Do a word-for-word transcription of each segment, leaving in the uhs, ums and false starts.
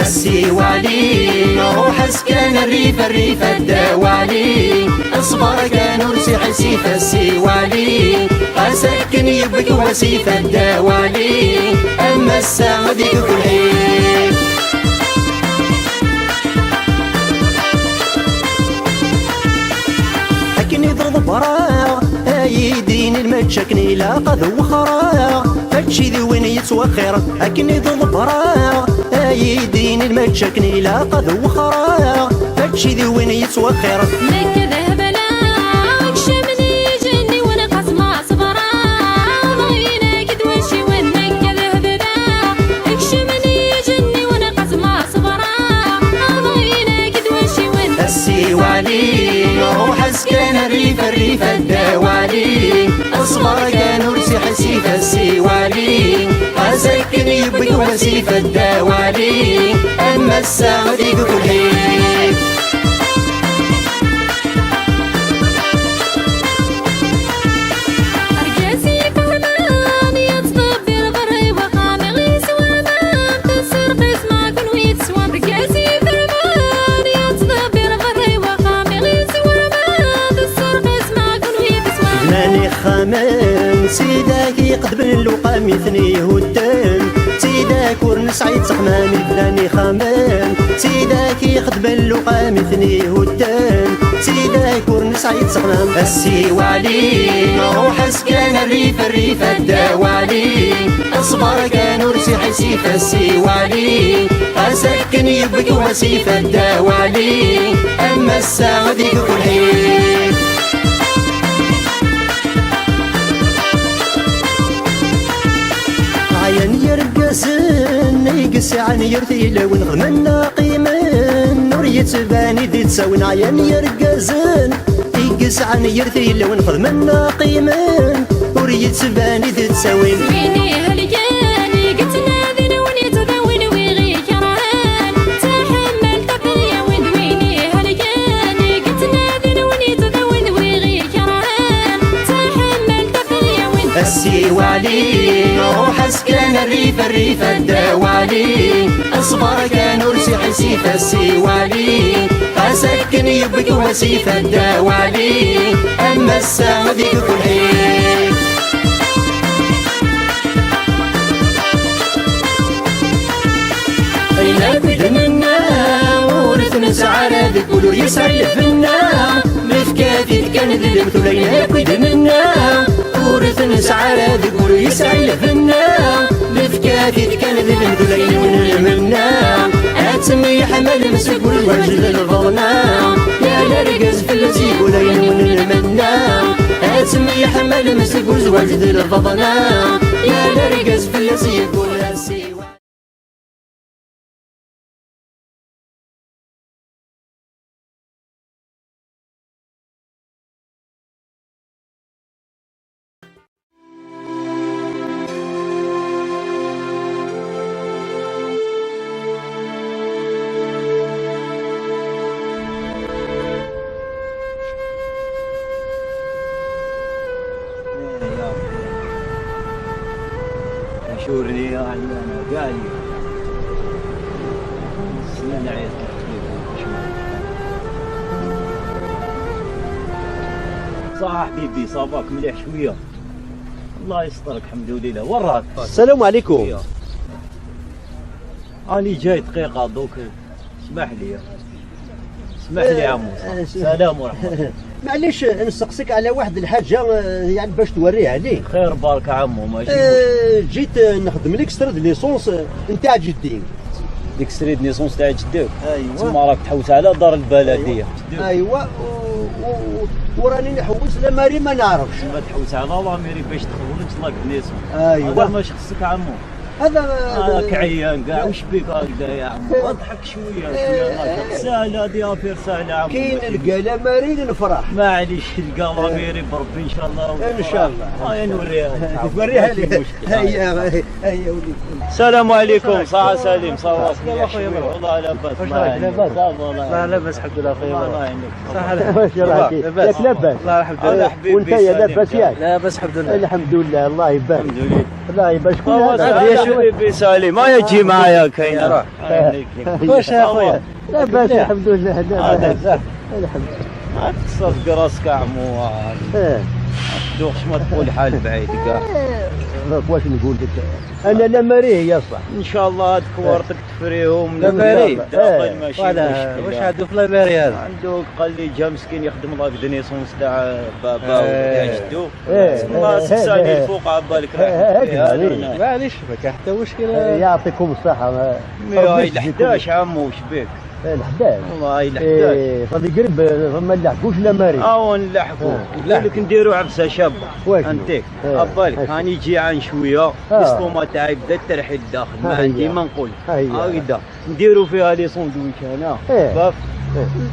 Siwali, ruḥ-as kan rrif, rrif ad d-awali. Ṣber kan ur tt-iḥsif a Siwali. Ɣas akken yewwet wasif ad d-awali. Am ass-a ad ikukul ḥif. Akken i d-ḍebbreɣ, ay d-yinin mačči akken ilaq ad wexreɣ. Mačči d win yettwexxiren, akken i d-ḍebbreɣ, ay d-yinin mačči akken ilaq ad wexreɣ. Mačči d win yettwexxiren. Nekk d Hebla, kecmen igenni wen qasma ṣebreɣ. Ḍayen-ak d wacciwen, nekk d Hebla, kecmen igenni wen qasma ṣebreɣ. Ḍayen-ak d wacciwen. A Siwali, ruḥ-as kan rrif, rrif ad d-awali. Ṣber kan ur tt-iḥsif a Siwali. Ɣas akken yewwet wasif ad d-awali. Am ass-a ad ikukul ḥif. Argaz yefehman yettḍebbir berra i wexxam iɣis waman. Tesserqis ma kunwi teswam. Argaz yefehman yettḍebbir berra i wexxam iɣis waman. Tesserqis ma kunwi teswam. Bnan ixxamen, s idak iqedmen lewqam i ten-ihudden. S idak ur nesɛi ttexmam i bnan ixxamen. S idak ixedmen lewqam i ten-ihudden. S idak ur nesɛi ttexmam. A Siwali, ruḥ-as kan rrif, rrif ad d-awali. Ṣber kan ur tt-iḥsif a Siwali. Ɣas akken yewwet wasif ad d-awali. Am ass-a ad ikukul ḥif. Ɛyan yergazen i yesɛan yir tilawin xedmen qimen ur yettban i d-ittawin. Ɛyan yergazen i yesɛan yir tilawin xedmen qimen ur yettban i d-ittawin. Win ihelken i yettnadin win yettdawin wi ɣ-ikerhen. Taḥemmalt ad t-yawin d win ihelken i yettnadin win yettdawin wi ɣ-ikerhen. Taḥemmalt a Siwali, ruḥ-as kan rrif, rrif ad d-awali. Ṣber kan ur tt-iḥsif a Siwali. Ɣas akken yewwet wasif ad d-awali. Am ass-a ad ikukul ḥif. Ayen akk i d-nenna ur t-nesɛi ara deg wul ur yesɛi lbenna. Nefka-t-id kan d lemtul ayen akk i d-nenna ur t-nesɛi ara deg wul ur yesɛi lbenna. Nefka-t-id kan d lemtul ayen ur nmenna. Ad temyeḥmalem seg uzwaj d lbaḍna. Yal argaz fell-as yegul ayen ur nmenna. Ad temyeḥmalem seg uzwaj d lbaḍna. Yal argaz fell-as yegul a Siwali. Acu ur lliɣ ɛyana, kɛa lliɣ. Ssnen ɛyiɣ. صح حبيبي، صافاك مليح شوية؟ الله يسترك، الحمد لله. وين راك؟ السلام عليكم. شوية. راني جاي دقيقة دوك. اسمح لي. اسمح لي يا عمو. آه، آه، سلام ورحمة الله. معليش، نسقسيك على واحد الحاجة، آه، يعني باش توريها لي. خير برك عمو، ماشي آه، مشكل. جيت، آه، نخدم l'extrait de naissance، آه، نتاع جدي. L'extrait de naissance تاع جدك؟ أيوة. تسمى راك تحوس على دار البلدية. أيوة. أيوة. و-، و-، وراني نحوس la mairie ما نعرفش. تسمى تحوس على la mairie باش تخرج l'acte de naissance. أيوة. هذا ما خصك عمو. هذا راك عيان كاع، وش بيك هكذا يا عمو؟ اضحك شوية، شوية، الله يخليك. ساهلة هذه، affaire ساهلة يا عمو. كي نلقى la mairie نفرح. معليش، تلقى la mairie بربي إن شاء الله. إن شاء الله. آه، نوريها لك. توريها لي. ماشي مشكل. هيا، هيا، هيا وليدي. السلام عليكم، صحة سليم، صافا؟ السلام أخويا، مرحبا. والله لاباس، واش راك، لاباس؟ صافا، والله. لا، لاباس، الحمد لله أخويا. الله يعينك. صحة. واش راك؟ لاباس. ياك لاباس؟ الله الحمد لله. وانت يا لاباس ياك؟ لاباس الحمد لله. الحمد لله، الله يبارك. الحمد لله. لا، يبقى شكون هذا؟ هذا يا شبيبي سالي، ما يجي معايا كاين. روح. واش يا خويا؟ لاباس، الحمد لله، لاباس. الحمد لله. ما تقصد راسك يا عمو. دوخش، ما تقول حال بعيد كاع. دوك واش نقول لك؟ انا لا ماري هي صح. ان شاء الله هاد كوارتك تفريهم. لا ماري. داخل ماشي فوالا، مشكل. واش عندو في لا ماري هذا؟ عندو، قال لي جا مسكين يخدم لاك دينيسونس تاع بابا وتاع جدو. والله سقساني الفوق، عبالك راه. معليش، ما كان حتى مشكل. يعطيكم الصحة. مي هاي الحداش عمو، واش بيك؟ الحداش. والله هاي الحداش. صافي قريب، فما نلحقوش لا ماري. اه، نلحقو. قلت لك نديرو عفسة شابة. واش؟ انتيك. عبالك، هاني جيعان شوية. الاستوما تاعي بدا ترحي الداخل، ما عندي ما نقول. هاي دا. نديرو فيها لي سوندويش هنا. باف.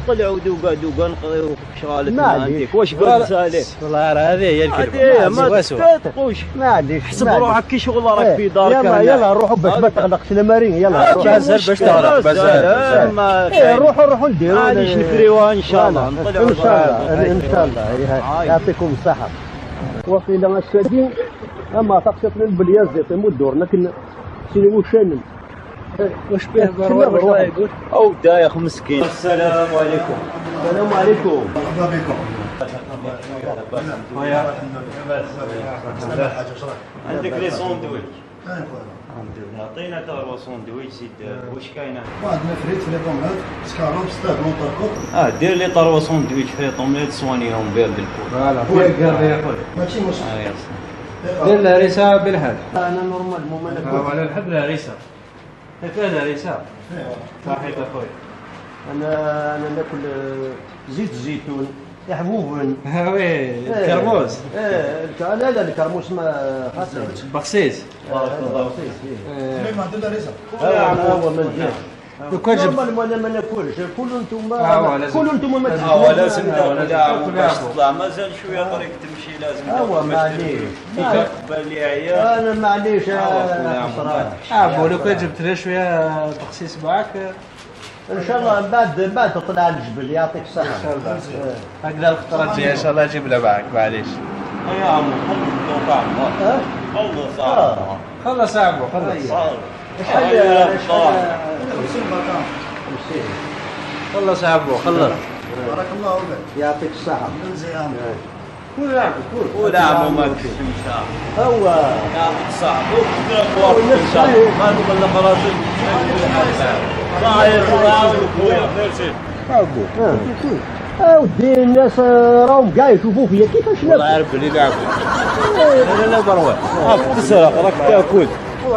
نطلعو دوكا دوكا نقضيو شغالتنا. معليش. عندك واش قلت سالي؟ والله راه هذه هي الكلمة. هذه ما تتقوش. معليش، حسب روحك كي شغل راك في دارك يلا، هنا. يلا، روحوا باش ما تغلقش المارين. يلا، روحوا. مازال باش تغلق، مازال، مازال. ما إيه، كاين. روحوا، روحوا نديروا معليش، نكريوها إن شاء الله. نطلعوا إن شاء الله، إن شاء الله. يعطيكم الصحة. وقيلا السادين، أما تقصد من بلياز يطيمو الدور، لكن سيني وشانن. واش بيه؟ روح يقول. او دايخ مسكين. السلام عليكم. السلام عليكم. مرحبا بكم. خويا. عندك لي سوندويتش؟ الحمد لله. عطينا تاع سوندويتش سيد. واش كاينه؟ وعندنا فريت، فريت اومليت، سكالوب، ستاك، لونتركوت. اه، دير لي تاع سوندويتش فريت اومليت، سوانيهم بيض بالكول. فوالا، بيض قرب ياكل. ماشي مشكل. اه، يا سلام. دير الهريسه بالحب. انا نورمالمون ما ناكلش. وعلى الحب الهريسه. هكا الهريسه. صحيت اخويا. انا انا ناكل، آه، زيت الزيتون، يحبوبن. ها وي، الكرموس. ايه، الك-، لا، لا، الكرموس ما خاصني. بخسيس. بخسيس، إيه. ما عندنا رزق. هو، هو من الجهة. لو كان جبت نورمال، انا ما ناكلش. كل انتم، آه، هو لازم. كل انتم ما آه، هو تاكلوش. لازم تاكل. آه، باش تطلع. مازال شويه طريق تمشي، لازم هو تاكل باش معليش. تمشي. ما بالي عيا. انا معليش، آه، آه، خسران. آه، بقول لك جبت لي شويه تخسيس معاك. ان شاء الله بعد، بعد تطلع الجبل، يعطيك الصحه. ان شاء الله. هكذا الخطره الجايه ان شاء الله جيب لنا معاك، معليش. يا عم، خلص الدور تاع الله. ها؟ خلص، آه. خلص يا عمو، خلص. شحال؟ شحال؟ خمسين. خلص يا عمو، خلص. بارك الله فيك. يعطيك الصحة. كل عام، كل. كل عام وما تكشمش. هو. يعطيك الصحة. وكل أخبار إن شاء الله. ما تقلق راسك. صحيح، الله يعاونك خويا. ميرسي. أبو. آه. آه، ودي الناس، آه، راهم كاع يشوفوا فيا كيفاش والله ناكل. عارف بلي لا. لا، لا، لا، بروا. راك تسرق، راك تاكل.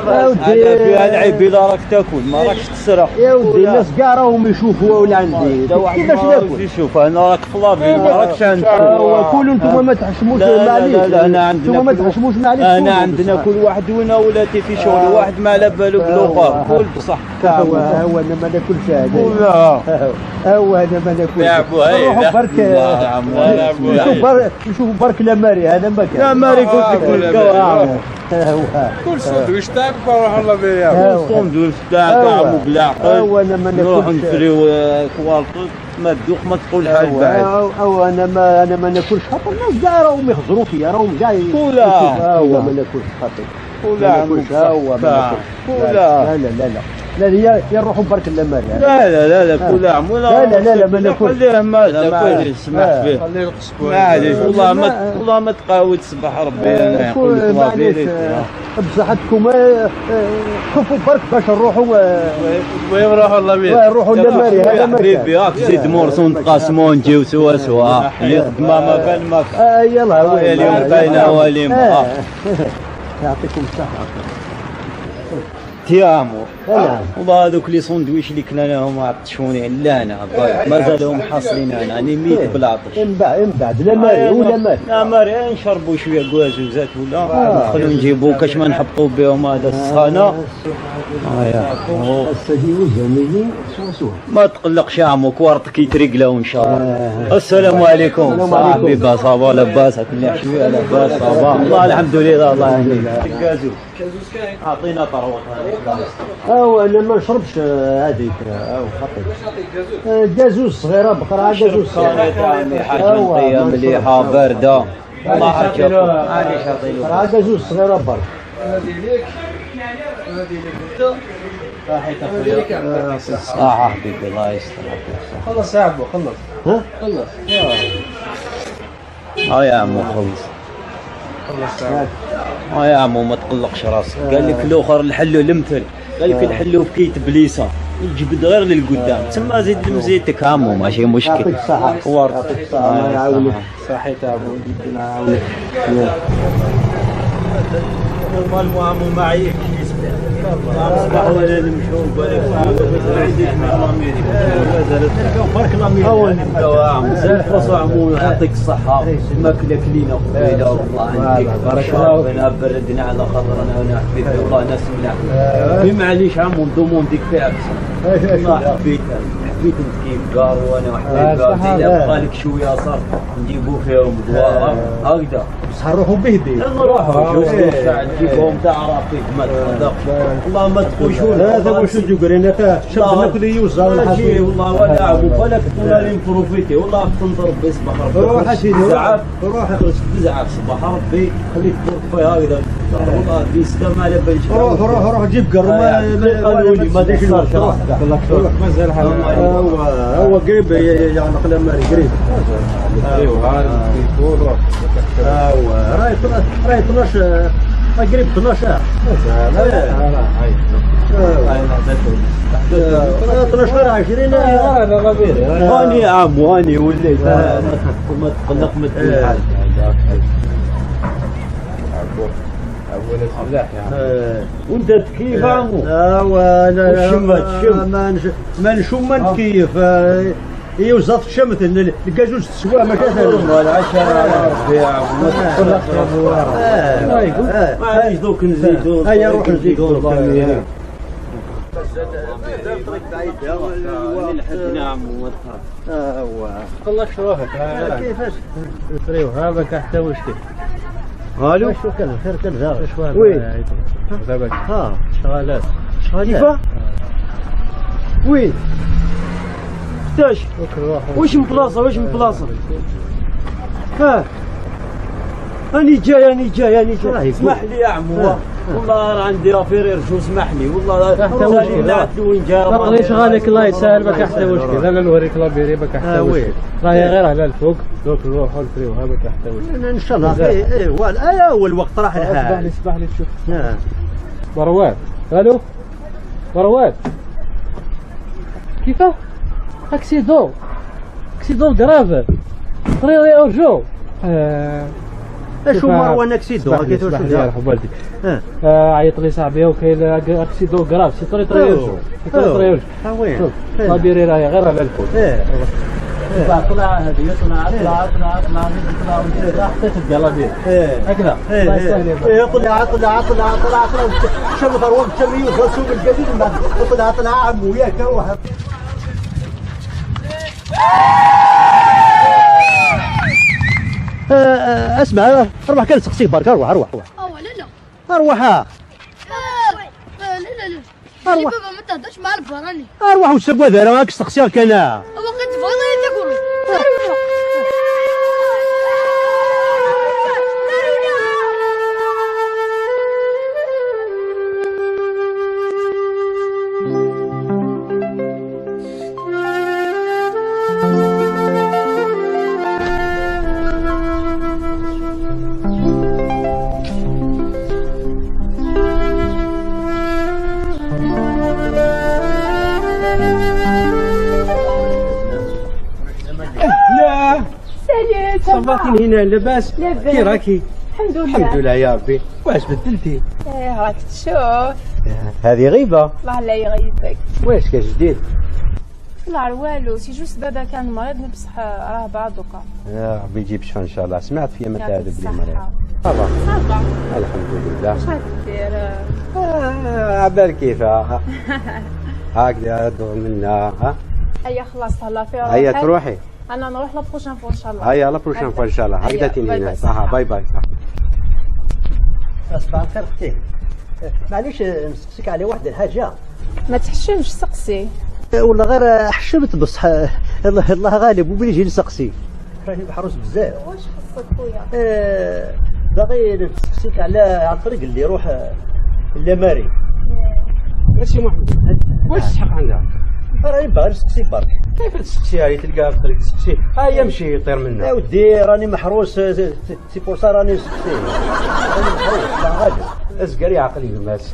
آه، ودي. هذا فيها العيب إلا راك تاكل، ما راكش تسرق. يا ودي، الناس كاع راهم يشوفوا ولا عندي. كيفاش ناكل؟ يشوف، أنا راك في لافي، ما راكش عندك. آه، وكل انتم ما تحشموش، لا، لا، معليش. لا، لا، أنا عندنا انتم ما كل تحشموش، معليش. أنا كل عندنا بصح. كل واحد ونا ولا تي في شغل، آه. واحد ما على بالو بالآخر، آه. كل بصح. تا هو، هو أنا ما ناكلش هذا. ولا. هو أنا ما ناكلش. يا أبو هاي، روحوا لا. برك، لا، يا عمو، لا، يا أبو نشوف هاي. برك، نشوف برك لا ماري، هذا ما كان. لا ماري قلت لك آه، ولا نلقاو ماري. عمو. هو. كل سندويش تاعك بروح الله بيا. هو. كل سندويش تاعك هو. عمو بالعقل. هو أنا ما نروحوا ناكلش. نشريو، آه، كوارطوس، ما تدوخ، ما تقول حال هو. بعيد. هو، هو أنا ما، أنا ما ناكلش خاطر الناس كاع راهم يخزروا فيا، راهم كاع ي-، ولا. يشوفوا. هو ما ناكلش خاطر. ولا ما عمو ناكلش، ها هو ما صح. ناكلش. ولا. لا، لا، لا، لا. لا، لا، يا، يا نروحوا برك للماري، ها؟ لا، لا، لا، لا، آه. كل عام. ولا لا، لا، لا، لا، ما ناكلش. خليه ما لا، خليه، اسمح فيه. آه. خليه القصب. معليش، والله ما، والله ما تقاوي تصبح ربي، آه، أنا نقول لك لا معليش، فيريتي. آه. بصحتكم، آه، آه، شوفوا برك باش نروحوا، آه، وين نروحوا الله بيه؟ وين نروحوا للماري، هذا ما كان. حبيبي، هاك زيد مورسون تقاسمون نجيو سوا سوا. اللي خدمة ما كان ما كان. آه، يلا، آه، وين؟ اليوم ما كاينة كان. وليمة. آه. يعطيكم الصحة. تيامو. نعم. والله هذوك لي سوندويش اللي كلناهم عطشوني، لا، أنا باي. مازالهم حاصلين، أنا، أنا ميت بالعطش. من بعد، من بعد، لا ماري، آه، ولا ماري. لا ماري، آه، نشربوا شوية كوازوزات ولا آه. ندخلوا نجيبوا كاش ما نحبطوا بهم هذا السخانة. آه، يا. السديو الزميلي، شو اسمه؟ ما تقلقش يا عمو، كوارتك يتريقلاو إن شاء الله. آه. السلام عليكم. السلام عليكم. صاحبي، با، صافا، لاباس؟ كل شوية لاباس، صافا؟ الله، الحمد لله، الله يهنيك. الكازوز. أعطينا طروط هذيك. أو أنا ما نشربش، آه، هذيك، آه، أو خطيب. آه، جازوز صغيرة، بقرعة جازوز صغيرة. صغيرة، يعني، حاجة أو، نقية ما مليحة، نشربش. باردة. الله يعطيك. معليش، أعطيله. بقرعة جازوز صغيرة برك. هذه ليك. هذه ليك انت. صحيت اخويا. هذه ليك يا عم. يعطيك الصحة. صحة حبيبي، الله يستر، يعطيك الصحة. خلص يا عمو، خلص. ها؟ خلص. اه يا عمو، خلص. خلص يا عمو. اه يا عمو، ما تقلقش راسك. قال لك الاخر الحلو المثل. قال لك الحلو في كيت بليسه، يجبد غير للقدام. تما زيد لمزيتك عمو، ماشي مشكل. يعطيك الصحة. وارد. يعطيك الصحة، الله يعاونك. صحيت يا عمو، ربنا يعاونك. نورمالمون عمو ما عليك. صباح ولا نمشيو نقول لك. بارك الله فيك. مازال فرصة عمو، يعطيك الصحة. الماكلة كلينا قبيلة، والله عندك. بارك الله. ربنا بردنا على خاطرنا هنا حبيبي، والله ناس ملاح. مي معليش عمو، ندومونديك فيها بصح. والله حبيت، حبيت نتكيف كار وانا وحبيت كار. بقى لك شوية صافي. نجيبو فيهم دوارة. هكذا. بصح نروحو به به. نروحو، جوج ساعة نجيبهم تاع ربي، ما تقدرش. والله ما تخشونا. هذا واش تجي قرينا فيه. شد ناكل يوزع ماشي، والله ولا عبو، بالك كنا لي نبروفيتي، والله كنت ربي يصبح ربي. روح أسيدي، روح. بزعف، بزعف، صباح ربي، خليك تروح فيها هكذا. والله دي سكام على بالك. روح، روح، روح، جيب قرو، ما، ما، ما، ما تخسرش راسك. روح، مازال حاجة. هو، هو قريب، ي-، ي-، يغلق لما قريب. ايوا، هذا التليفون، روح. ايوا، راهي طل-، راهي اثناش، آه، قريب اثناش ساعة. مازال، لا، لا، لا، هاي. ايوا. هاي، ما زالت. آه، اثناش غير عشرين، آه. آه، لا، لا، غير. هاني عام، وهاني وليت. آه. ما تقلق، ما تقلق، ما تقلق. آه. عبود. عبود الفلاح، يا عم. آه. وانت كيف عمو؟ لا، ولا، لا، وش ما تشم؟ ما نش-، ما نشم، ما نتكيف. آه، اي وزارة الشمس، ال-، الكازوز تسوى، ما كان والله العشرة على ربي يا عم. ما تقلقش يا عم. آه. آه. ما عليش، دوك نزيدو. هيا، روح نزيدو. نعم، وما تخاف. آه، هو. تقلقش روحك، آه، آه، كيفاش؟ فريو، ها بك حتى وش كيف. الو. شو كان خير، كان زاغ. شو هذا وي. يا عيد؟ دابا. ها. شغالات. شغالات. كيفاه؟ آه. وي. تاش. وكل واحد. واش من بلاصة، واش من بلاصة؟ ها. راني جاي، راني جاي، راني جاي. اسمح لي يا عمو. آه. والله راه عندي افير يرجو، اسمح لي. والله لا، حتى والله مشكل. لا، وين جاي؟ لا، غير شغالك، الله يسهل، ما كان حتى مشكل. انا نوريك لابيري، ما كان حتى آه، وي. مشكل. راهي غير على الفوق. دوك نروحو نفريوها، ما كاين حتى واش. ان شاء الله. مزال. ايه، ايه، وال-، ايه، هو الوقت راح آه، اسمح لي، لحال. اسمح لي، تشوف. آه. مروان. الو. مروان. كيفاه؟ اكسيدون. اكسيدون غراف. طريري اورجو. آه. اش هو كيفاه؟ مروان اكسيدون؟ اسمح لي، كيفاه اسمح لي، شو يا رحم والديك. آه. آه، عيط لي صاحبي، وكاين اكسيدون غراف، سي طري طري اورجو. سي طري طري اورجو. آه، وين؟ شوف، إيه. طابيري راهي غير على الكل. إيه. إيه. طلع هذه، طلع، طلع، طلع، طلع، طلع، طلع، حتى تلقى لا بير. إيه. هكذا. إيه، الله يسهل يا إيه. إيه، طلع، طلع، طلع، طلع، طلع. شوف، ثروة الشرية وفاسوق الجديد، ما طلع، طلع، عمو، ياك هو. آه، آه، اسمع، روح كان سقسيه برك، روح، روح، روح. أوه، لا، لا. روح. آه، آه، لا، لا، لا. أرواح. بابا، ما تهدرش مع البراني. أرواح وسب وذا، راك تستقسي كان. هو كنت بغيض يديك والله. لا. سالي، صافا؟ صافا، كي هنا لاباس؟ لاباس. كي راكي؟ الحمد لله. الحمد لله يا ربي. واش بدلتي؟ ايه، راك تشوف. هذه غيبة. الله لا يغيبك. واش كاش جديد؟ لا، والو، سي جوست بابا كان مريض، مي بصح راه بان دوكا. يا ربي يجيب الشفا ان شاء الله. سمعت في يمة يعطيك هذا بلي مريض. الصحة. صافا؟ صافا. الحمد لله. واش راك دير؟ آه، عبالك كيف، آه. هكذا دور منا، ها؟ هيا خلاص، تهلا في روحك. هيا تروحي. انا نروح لا بروشين فوا ان شاء الله. هيا لا بروشين فوا ان شاء الله. هيا، هكذا تيني باي هنا. باي. صح، باي باي، صح. صباح الخير اختي. معليش نسقسيك على واحد الحاجة. ما تحشمش، سقسي. أه، والله غير حشمت بصح. الله، الله غالب، وبلي يجي نسقسي. راني محروس بزاف. واش خصك خويا؟ أه، باغي نسقسيك على عن طريق اللي يروح، آه، لماري. اسي محمد، واش السحق عندها؟ راني باغي نسقسي برك. كيف تسقسي عليه؟ تلقاها في الطريق تسقسي؟ ها هي مشي يطير منها. يا ودي، راني محروس، آه، سي، سي بور سا راني نسقسي. راني محروس، الله غالب. ازقر يا عقلي الناس.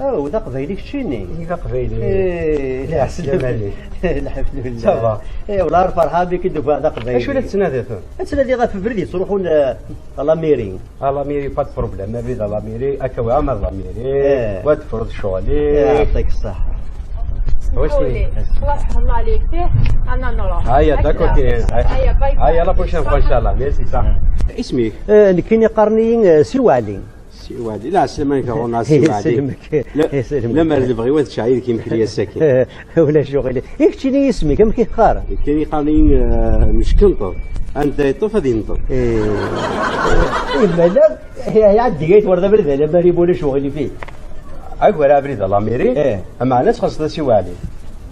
او، ذا قبايلي كتشيني. ذا قبايلي. ايه، لا، السلام عليك. الحمد لله. صافا. ايه، والله فرحان بك، دوك ذا قبايلي. اش ولا تسنى ذا؟ تسنى ذي غا في بريدي، تروحون، آه، لا ميري. لا ميري، با دو بروبليم، ما بيد لا ميري، اكا وعمر لا ميري. ايه. وتفرض شغلي. ايه، يعطيك الصحة. واش اسمحوا لي. خلاص، تهلا عليك فيه، انا نروح. هيا، داكور، كاين. هيا، باي باي. هيا، لا بروشين فوا، ان شاء الله. ميرسي، صح. اسمك؟ آه، نكيني قرني، آه، سي وعلي. سي وعلي. لا، سلمك، هو مع سي وعلي. يسلمك. لا، يسلمك. لا، ما نبغي وين تشعيل كيما كلي الساكن. ولا شغل. إيه، كتشيني اسمك، كم كيقار؟ كاين يقارني، آه، مش كنطر. أنت يطوف هذه ينطر. إيه. إيه، ما لا. هي، هي عندي قايت ورده برد، لا، ما ريبو ولا شغل فيه. أقول أبريد الله ميري. إيه. أما أنا تخصص سي وعلي.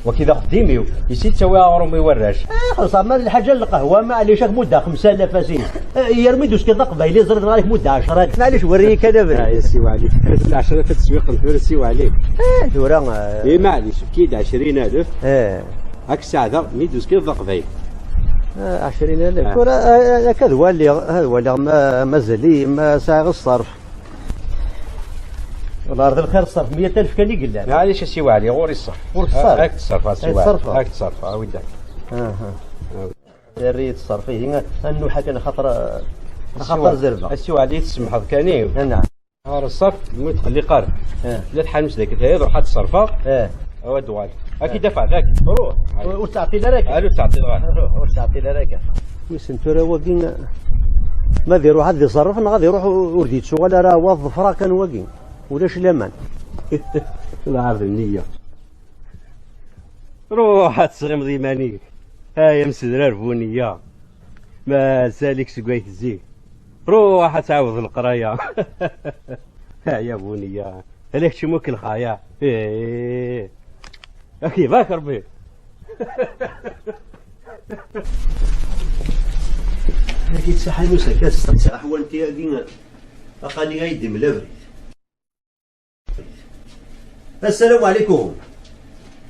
وكذا خديميو، يسيت تسوي أغرومي وراش. آه، خلاص، أما الحاجة القهوة، معليش، أخ مدة خمسة آلاف أسين. آه، يا رميدوس كذا قبايلي، زرد غير مدة عشرة ألف، معليش، وريك أنا آه، بري. يا سي وعلي. العشرة في التسويق، نفير سي وعلي. آه، دورة، آه. إيه، معليش، كيد عشرين ألف. آه. هاك الساعة ذا، ميدوس كيد ذا قبايل. آه، عشرين ألف. آه. دورة، آه، آه، هذا هو اللي، هذا هو اللي ما، مازال لي، ما ساعة الصرف. والله أرض الخير الصرف، مية ألف كان يقول لك. معليش يا سي وعلي، غوري الصرف. غوري الصرف. هاك الصرف، يا سي إيه، وعلي. الصرف. هاك الصرف، ها وداك. أها. دريت الصرف، إيه، أنه حاجة خاطر، خاطر زربة. السي وعلي تسمح كان إيه؟ نعم. نهار الصرف، مو تقلي قار. إيه. لا تحنوش ذاك الهيض، روح هاد الصرفة. إيه. هو الدوال. هاكي دافع ذاك، روح. وتعطي لها راك. ألو، تعطي لها. روح، وتعطي لها راك. ويسن ترى واقين. ما دير واحد يصرف، نغادي يروح ورديت شغل، راه هو الظفرة كان واقين. ولاش الأمان. الله عارف النية. روح هات الصغير مضي مانيك. ها يا مسدرار بونية. ما سالكش قويت الزيك. روح تعاود القراية. ها يا بونية. هلاك شي موكل خايا. إيه. أكي باك ربي. هاكي تسحل وسكت، تسحل وانت يا دينا. أخاني غايدي من الأبريد. السلام عليكم.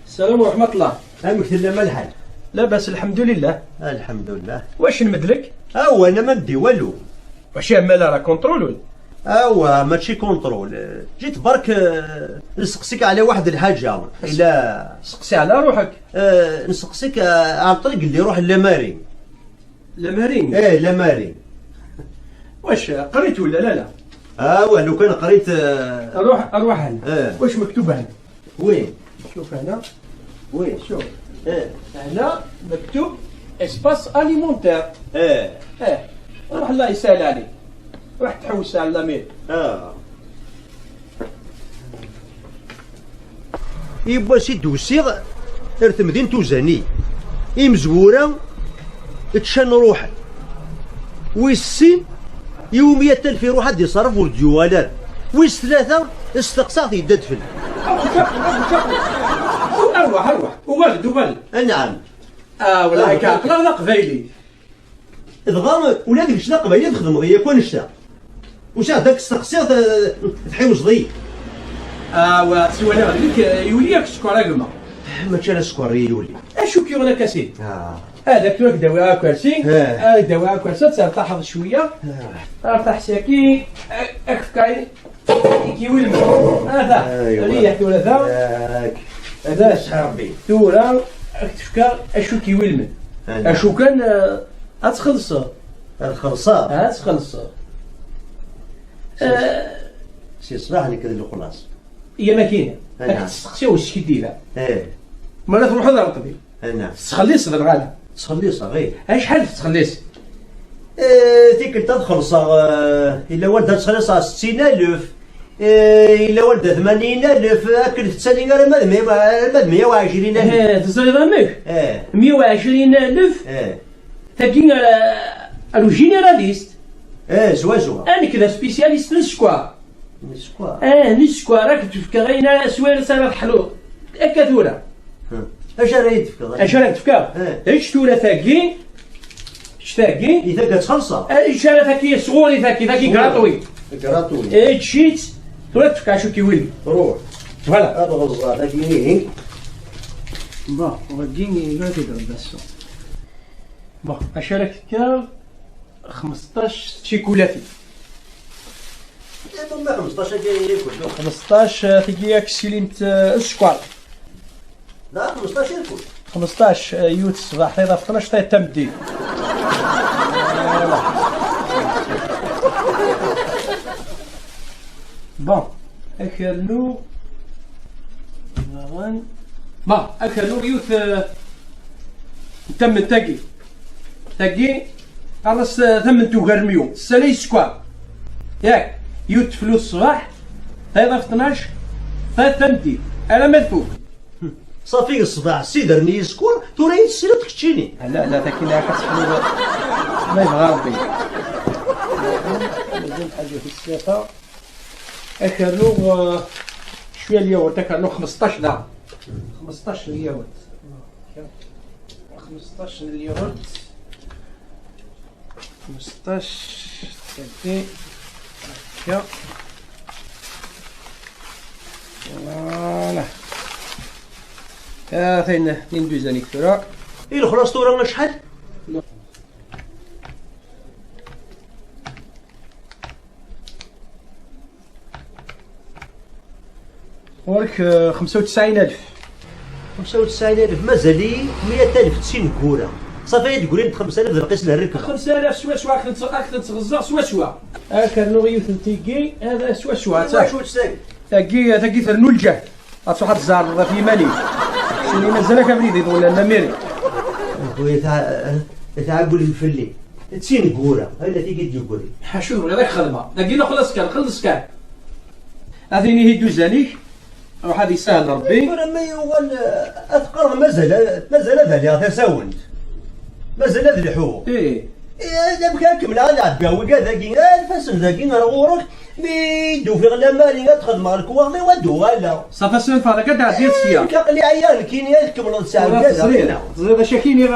السلام ورحمة الله. أمك تلا ما الحال؟ لاباس الحمد لله. الحمد لله. واش نمدلك؟ أو أنا ما ندي والو. واش يا مالا راه كونترول ولا؟ أوا ماشي كونترول. جيت برك، آه، نسقسيك على واحد الحاجة. إلا سقسي على روحك. آه، نسقسيك، آه، عن طريق اللي يروح للماري. لمارين؟ إيه، لمارين. واش قريت ولا لا؟ لا. آه، واه، لو كان قريت، آه. أروح، أروح هنا. إيه. واش مكتوب هنا؟ وين؟ شوف هنا. وين؟ شوف. إيه. هنا مكتوب إسباس أليمونتير. إيه. إيه. روح الله يسهل عليك. روح تحوس على لامير. آه. Yiwwas i d-usiɣ ar temdint uzani, imezwura tččan ruḥen. Wis sin, yiwi meyya alef iruḥ ad d-iṣerref ur d-yuɣal ara. Wis tlata, steqsaɣ-t yedda-d fell-i. Arwaḥ, arwaḥ, uɣal-d, uɣal-d. Anɛam. Ah, walahi, ka aql-aɣ d aqbayli. Dɣa ula d kečč d aqbayli txedmeḍ-iyi akk annect-a. Usiɣ-d ad k-steqsiɣ, t-, tḥiwzeḍ-iyi. Awa, siwala ɣer dik, eh, yuli-ak sskeṛ a gma. Mačči ala sskeṛ i yuli. Acu k-yuɣen akka sidi? Ah. Ad ak-tura k-d-awiɣ akersi, eh, ad k-d-awiɣ akersi, ad tertaḥeḍ cwiya. Ah. Artaḥ saki, a-, ak-fkeɣ i-, i k-iwilmen. Ata, aywa. Riyaḥ tura ta. Yak. Ata. Rebbi. Tura, ad k-tefkeɣ acu k-iwilmen. Aywa. Acu kan, eh, Ad txellṣeḍ. Ad xellṣeɣ? Ad txellṣeḍ. Si, eh, si ṣṣbeḥ nekk d lexlaṣ. Iya makina. Ana. Ad k-testeqsi u skiddiba. Eh. Mi ara truḥeḍ ar ṭṭbib. Ana. Tettxelliṣeḍ neɣ ala? Ttxelliṣeɣ, eh. Acḥal tettxelliṣeḍ? Eh, tikkelt ad xellṣeɣ, eh, illa wanda ad ttxelliṣeɣ settin alef. Eh, illa wanda tmanyin alef, akken tettali arma d meyya, arma d meyya u ɛecrin alef. Eh, teẓriḍ amek? Eh. Meyya u ɛecrin alef? Eh. Tagi, eh, ar ujiniralist. Eh, zwa, zwa. Ah, nekk d aspécialiste n sskeṛ. N sskeṛ? Eh, n sskeṛ, ad k-d-fkeɣ ayen ara, s wayes ara teḥluḍ. Akka tura. Hmm. Acu ara yi-d-tefkeḍ? Acu ara k-d-fkeɣ? Eh. Ečč tura tagi, Tagi, i tagi ad txelṣeḍ. Eh, ičča ara tagi sɣur-i, tagi, tagi gratuit. Gratuit. Eh, ičči-tt, tura tefka acu kiwin. Ruḥ. Voilà. Ad ɣelẓeɣ tagi-ihin. Bon, wagi i la tedrem ass-a. Bon, acu ara k-fkeɣ? Xmesṭac tcikulatin. Eh, ma xmesṭac akka i yakk. Xmesṭac, eh, tigi ad k-ssilint, eh, sskeṛ. Da, xmesṭac i yakk. Xmesṭac, eh, yiwet ṣṣbeḥ, tayeḍ ɣef tnac, tayeḍ tameddit. Voilà. Bon, akernu. Daɣen. Bon, akernu yiwet, eh, n tamemt tagi. Tagi, ɣer-s, eh, tamemt ugarmyu, ssala yeskeṛ. Yak, yiwet teflu ṣṣbeḥ, tayeḍ ɣef tnac, tayeḍ tameddit, alamma tfuk. Ṣafi ṣṣbeḥ, ssidren-iyi sskeṛ, tura i tessineḍ keččini. Ala, ala, takin akka tḥelluḍ. Ma yebɣa Rebbi. Mazal ḥaǧa fi ssata. Akernu, eh, cwiya n lyawurt, akernu xmesṭac da. Xmesṭac n lyawurt. Xmesṭac n lyawurt. Xmesṭac, tagi, akka. Voilà. Ah, tayen, tayen duzan-ik tura. I lexlaṣ tura acḥal? Ɣur-k, eh, xemsa u tesɛin alef. Xemsa u tesɛin alef, mazal-iyi meyya alef d tineggura. Ṣafi ad d-grin xemsa alaf d lqis n rrekba. Xemsa alaf swaswa, ad k-tent-, ad k-tent-ɣeẓẓeɣ swaswa. Ad k-rnuɣ yiwet n tigi, hada swaswa. Swaswa, tagi, tagi ternu lǧehd. Ad truḥ ad tzeɛreḍ ɣef yiman-ik. Sini mazal-ak abrid iḍulan, la mairie. Xuya, ta-, tɛewwlem fell-i. D tineggura, ala tigi d-yeggrin. Ḥacu tebɣiḍ ad k-xedmeɣ? Dagi la xelleṣ kan, xelleṣ kan. A tin ihi dduzan-ik, ruḥ ad yessahel Rebbi. Tura ma yuɣal, eh, ad teqqareḍ mazal, mazal ad aliɣ tasawent. Mazal ad lḥuɣ. Ih. Eh, amek ara kemmleɣ ad ɛebbiɣ wigad-agi, alef-asen dagi ar ɣur-k, mi d-ufiɣ lamari ad xedmeɣ lekwaɣeḍ-iw ad d-uɣaleɣ. Ṣafi, ass-a neffeɣ dagi ad tɛeddiḍ sya. Eh, aql-i ɛyiɣ nekkini ad kemmleḍ tesɛa wigad-agi. Teẓriḍ, teẓriḍ acu akkin i,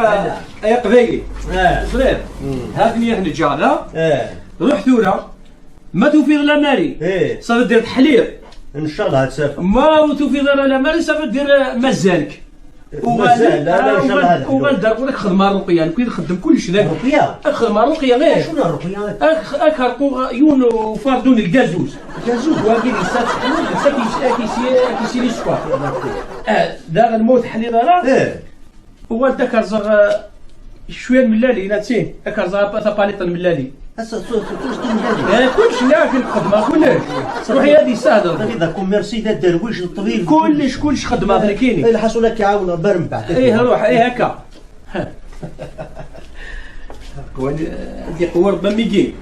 ay aqbayli. Eh. Teẓriḍ? Mm. Ha-ten-i ad neǧǧeɣ da. Eh. Ruḥ tura. Ma tufiḍ lamari, eh, ça veut dire teḥliḍ. Ncallah ad tafeḍ. Ma ur tufiḍ ara lamari, ça veut dire, eh, mazal-k. Mazal, la, la, ah, ncallah uɣal, ad uɣal dar ɣur-k xdem ṛṛuqya, nekk i nxeddem kullec dagi. Ṛṛuqya? Ad xdem ṛṛuqya, eh. Acu n ṛṛuqya? Ad, ad k-rquɣ yiwen ufardu n lgazuz. Gazuz? Wagi d lsa teḥliḍ, d lsa ad k-yis-, ad k-yis-, ad k-yisili sskeṛ. Eh, daɣen ma ur teḥliḍ ara, eh. Uɣal-d ad k-rẓeɣ, eh, cwiya n mellalin, ad tin, ad k-rẓeɣ ap-, tapaliṭ n mellalin. Ass-a, tu-, tu-, tu-, tu-, mellalin. Eh, kullec nniɣ-ak nekk xedmeɣ kullec. Ruḥ-iyi ad yessahel Rebbi. Ṭṭbib, d akumirsi, d aderwic, d ṭṭbib. Kullec, kullec xedmeɣ-t nekkini. Eh, lḥaṣun ad k-ɛawneɣ, bar mbeɛd. Eh, ruḥ, eh, akka. Qwan, eh, ad iqwa Rebbi am wigi.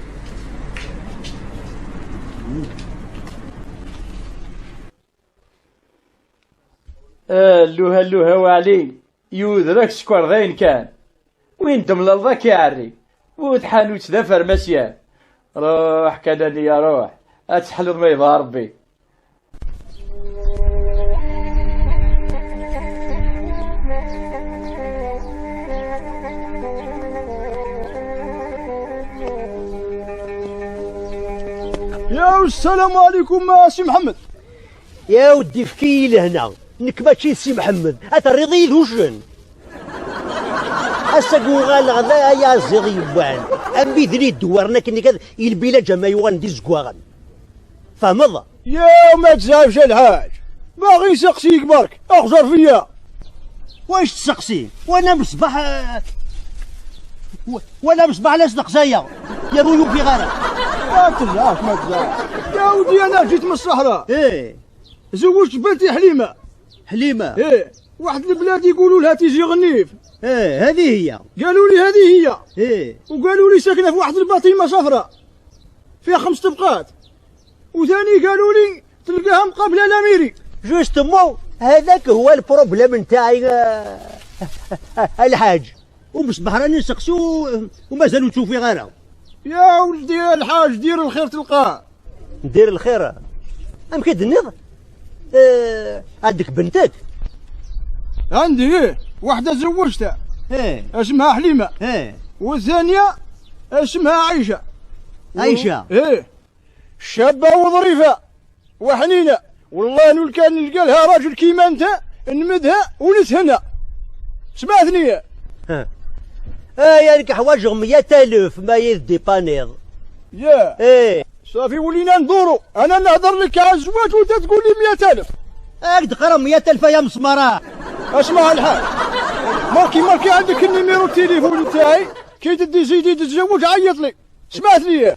Alluh, alluh, a Waɛli, yuder-ak sskeṛ d ayen kan. Win d-temlaleḍ ad k-iɛerri. Bu tḥanut d afermasyan. Ruḥ kan a nniya, ruḥ. Ad teḥliḍ ma yebɣa Rebbi. Yaw, ssalamu ɛlikum a Si Mḥemmed. Yaw, d-ifki-yi lehna. Nekk mačči d Si Mḥemmed. Ad terriḍ-iyi d uccen. Ass-agi uɣaleɣ d ayaziḍ yewwan. Am widen iddewwaren akken kan i lbilaǧ ama yuɣalen d izeggaɣen. Tfehmeḍ? Yaw, ma tezɛef a lḥaǧ. Baɣ iseqsi-k bark. Axẓer fell-i. Wac tseqsi? Wala mṣbaḥ, eh, wa-, wala mṣbaḥ la steqsayeɣ. Yernu ur yufiɣ ara. Ma tezɛef, ma tezɛef. Yaw, di ana ǧit من الصحراء. Eh. زوجت بنتي حليمة. حليمة. Eh. واحد البلاد يقولوا لها تيزي غنيف. Eh, هذه هي. قالوا لي هذه هي. Eh. وقالوا لي ساكنة في واحد الباطيمة صفراء. فيها خمس طبقات. وثاني قالوا لي تلقاها مقابلة لاميري. Justement، هذاك هو البروبليم نتاعي، آه، الحاج. ومصبح راني نسقسو ومازال نشوف غيرها. يا ولدي الحاج، دير الخير تلقاه. ندير الخير؟ أم كي دنيض؟ آه، عندك بنتك؟ عندي، إيه، واحدة زوجتها. إيه. اسمها حليمة. إيه. والثانية اسمها عيشة. عيشة. إيه. شابة وظريفة وحنينة. والله لو كان نلقى لها راجل كيما انت، نمدها ونتهنى. سمعتني؟ ها. اه، يعني كحواجهم مية ألف ما يدي بانيض. يا. ايه. صافي، ولينا ندورو. انا نهضر لك على الزواج وانت تقول لي مية ألف. هاك دخل مية ألف يا مسمرة. اسمع الحال، ماركي، ماركي عندك النيميرو التليفون تاعي، كي تدي زيدي تتزوج عيط لي. سمعت لي؟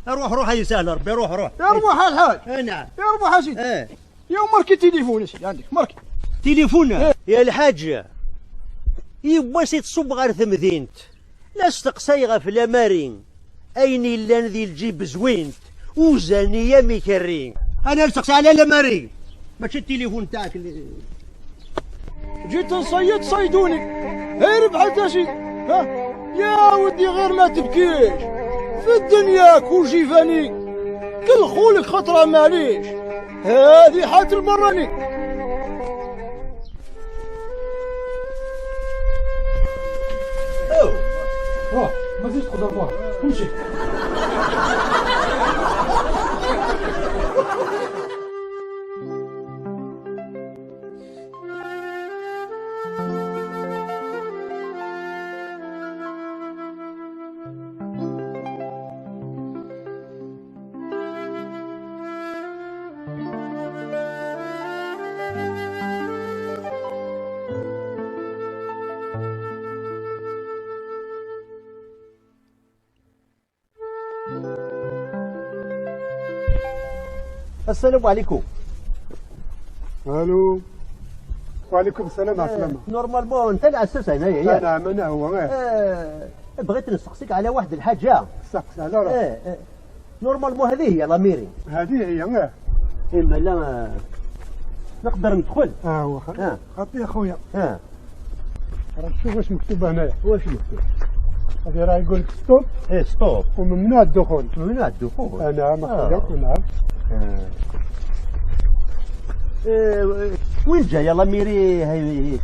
روح، روح، يسهل ربي، روح، روح. يا روح الحال. اي نعم. يا روح يا سيدي. ايه. يا ماركي تليفون يا سيدي، عندك ماركي. تليفون؟ إيه. يا الحاج، يبغى سي تصب غير ثمدينت. لا استقصاي غف لاماري. أين يلان ذي الجيب زوينت. وزاني يا ميكري. أنا نستقصي على لاماري. ماشي التليفون تاعك اللي جيت نصيد صيدوني. هي ربحت يا سيدي. ها؟ يا ودي غير ما تبكيش. في الدنيا كل شي فاني. كل خولك خطرة ماليش. هذه حالة البراني. أوه. روح، ما تزيدش تقدر، روح. امشي. السلام عليكم. الو. وعليكم السلام، عسلامة. نورمالمون انت العساس هنايا، ياك؟ نعم، انا هو، ايه. آه، بغيت نسقسيك على واحد الحاجة. سقس على روحك. ايه، ايه. نورمالمون هذه هي لاميري. هذه هي، ايه. اما لا، نقدر ندخل؟ اه، هو خ-، آه. خطي يا خويا. اه. راك تشوف واش مكتوب هنايا. واش مكتوب؟ هذه راه يقول لك ستوب. ايه، ستوب. وممنوع الدخول. ممنوع الدخول. آه، نعم، آه. أخويا، نعم. آه. إيه، وين جاية لاميري؟ هاي،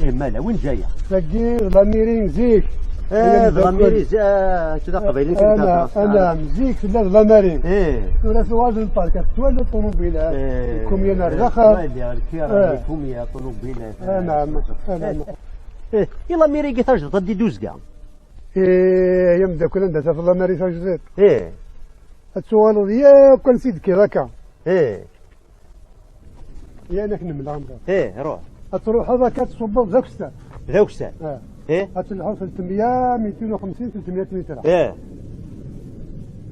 إيه، مالا، وين جاية؟ تلاقي لاميري نزيك. آه، هي لاميري نزيك. زي-، آه، كذا قبيلي كنت انا، نعرف. انا مزيك في الليل ضمارين. ايه. ثلاث وازن بارك، توالي الطوموبيلات. ايه. الكوميونار إيه، دخل. توالي الكيرة، إيه. الكوميا، طوموبيلات. آه، نعم. آه، نعم. إيه. إيه. يلا ميري قيتاج ضدي دوزقة. إيه، يا مداكل، عندها في الله ماري ساجدين. إيه. السؤال يا كان سيدك هكا. إيه. يا أنا كنا من العمر. إيه، روح. تروح هذا كتصب ذاك الساعة. ذاك الساعة. آه. إيه. هتلحق ثلاثمية، ميتين وخمسين، ثلاثمية متر. إيه.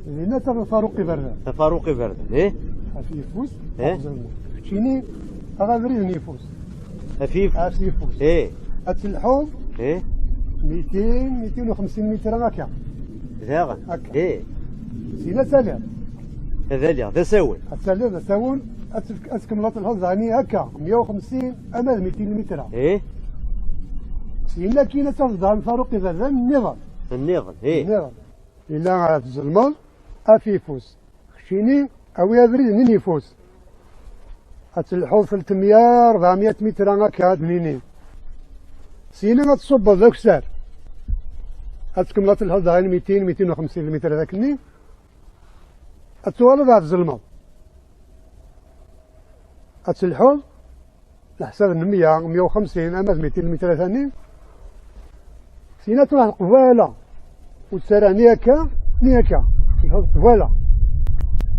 هنا تاع فاروقي بردان. فاروقي بردان، إيه. هاتي يفوس. إيه. تشيني، هذا بريد يفوس. خفيف. هاتي يفوس. إيه. هتلحق. إيه. ميتين، ميتين وخمسين متر هكا. داغن. هكا. إيه. سينا سالي. هذا اللي، هذا ساول. هتسالي، هذا ساول. هتكمل تلحق يعني هكا، مية وخمسين، أما ميتين متر. إيه. سينا كينا تفضل فاروقي بردان النظام. النظام، إيه. النظام. إلا غا تزلمض، أفيفوس. خشيني، أوي أبريد نين يفوس. أتلحو ثلاثمية، أربعمية متر هكا هاد نيني. سينا غتصب ذاك سار. أتكمل تلحو داين ميتين، ميتين وخمسين متر ذاك النين. أتوالد هاد الزلمة. أتلحو. الحساب مية، مية وخمسين، أما ميتين متر ثاني. سينا تروح القبالة. وتسارع ني هكا، ني هكا. تروح القبالة.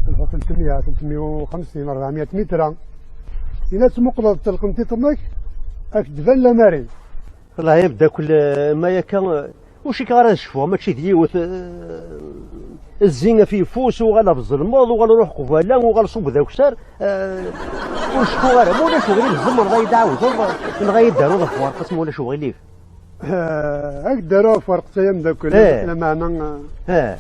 تروح ثلاثمية، ثلاثمية وخمسين، أربعمية متر. سينا تمقلب تلقم تيطمك. أك تبان لا ماري. والله يبدا كل ما يكا. وش كي غادي نشوفوه؟ ماشي ديوث، آه، الزين في فوس، وغالا في الظلموض، وغالا روح قبالة، وغالا صوب ذا وكسار. آه، وشكو غير، مولا شو غير الزمر غا يدعو، زمر، إن غا يدارو ذا فوار، قسم ولا شو غير ليف. آه، هاك دارو فرق تايم ذاك إيه. لما أنا، آه. إيه.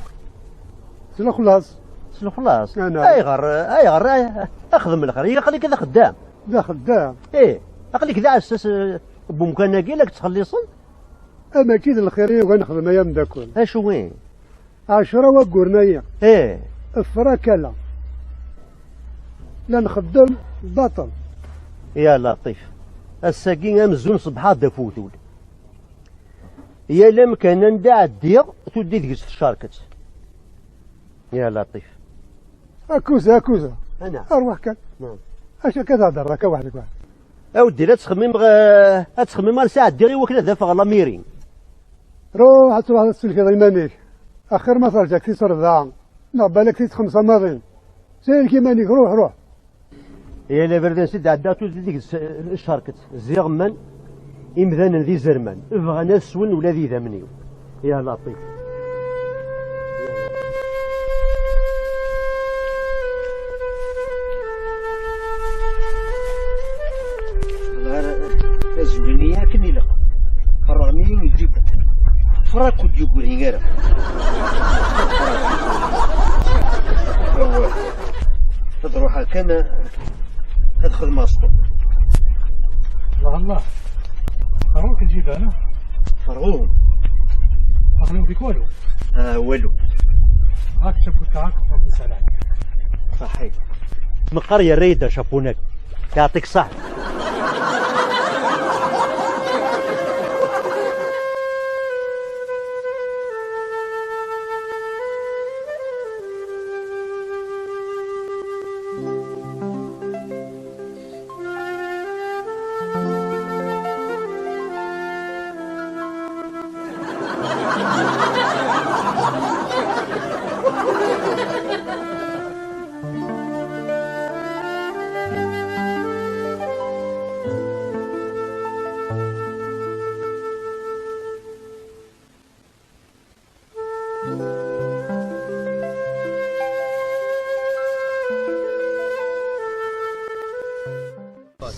سلو خلاص. سلو خلاص. أنا. أي غر، أي غر، أي، أخذ من الآخر، يقلي كذا خدام. ذا خدام. إيه، أقلي كذا على أساس، آه، بمكان ناقي لك تخليصن. أما كيد الخير يبغى نخدم يا مداكل. أشو وين؟ عشرة وقرنية. إيه. افرا كلا. لا نخدم باطل. يا لطيف. الساقين أمزون صبحات دفوتول. Yal amkan anda ɛeddiɣ, tuddi deg-s tcerket. Ya Laṭif. Akuza, akuza. Ana. Arwaḥ kan. Naam. Acu akka ad hedreḍ akka weḥd-k weḥd-k? A weddi, la ttxemmimeɣ, eh, ad ttxemmimeɣ ansa ɛeddiɣ i wakken ad afeɣ lamiri. Ruḥ ad truḥ ad tsellkeḍ iman-ik. Axir ma terǧa-k tis rebɛa, neɣ balak tis xemsa maḍi. Sellek iman-ik, ruḥ, ruḥ. Yal abrid ansi d-ɛeddaɣ tuddi deg-s, eh, cerket. Ziɣemman imdanen d izerman, bɣan ad swen ula d idammen-iw. Ya Laṭif. Azwel-nni akken ilaq. Ferrɣen-iyi iǧiben. Frak ur d-yugri ara. Ad ruḥeɣ kan ad xedmeɣ stop. الله الله. Ferruk lǧiban. Ferruk. Aql-i ur bik walu. Ah, walu. هاك شبكة هاك وفي سلام. صحيح. Meqqar yerra-yi-d acapunak. يعطيك الصحة.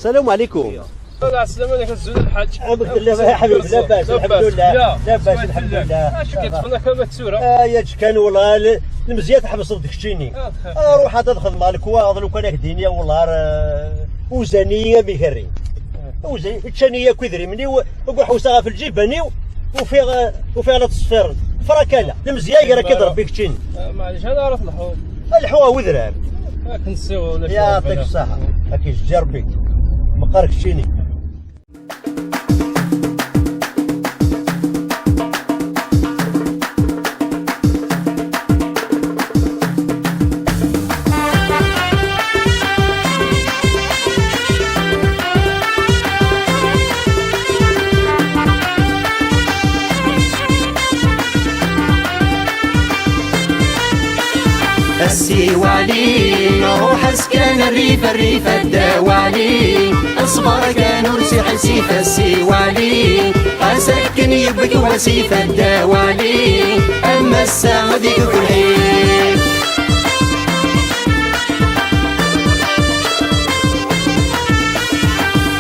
السلام عليكم. السلام عليكم، الزول الحاج. عمك الله يا حبيبي، لاباس، الحمد لله. لاباس، الحمد لله. اش كتفنا كما تسورة؟ آه، يا كان والله ال-، المزية تحبس ضد كشيني. آه، روح هذا دخل مع الكواغ، لو كان يهديني والله، آه، وزني يا ميهري. وزني، تشاني يا كويدري مني و-، وقول حوسها في الجيب بني و-، وفيها، وفيها لا تصفير. فراكالا، المزية يقرا كي ضرب بيك تشيني. آه، معليش، أنا عرفت الحوم. الحوا وذراب. يعطيك الصحة. هاكي جربي. مقارك شيني. السيوالي، روح اسكن الريف، الريف الدوالي. اصبر كان ورسي حسيف السيوالي، اسكن يبك وسيف الدوالي. اما الساعة ديك كل حين.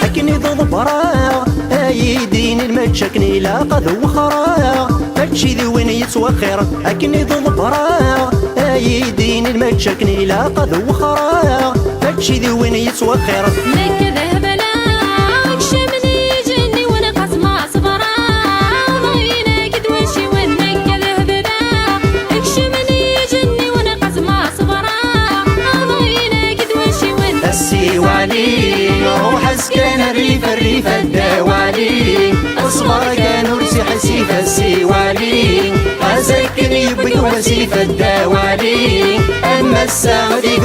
Akken i d-ḍebbreɣ, ay idin lmačč akken ilaq ad wexreɣ, mačči d win yettwexxir. Akken i d-ḍebbreɣ, ay idin lmačč akken ilaq ad wexreɣ, mačči d win yettwexxir. Nekk d ahbala, kcem n igenni wen qasma ṣebreɣ, ḍayen-ak d wacciwen. Nekk d ahbala, kcem n igenni wen qasma ṣebreɣ, ḍayen-ak d wacciwen. السيوالي، روح اسكن الريف، الريف الدوالي. اصبر كان ورسي حسيف السيوالي، ازكن يبك وسيف الدوالي. اما الساعة ديك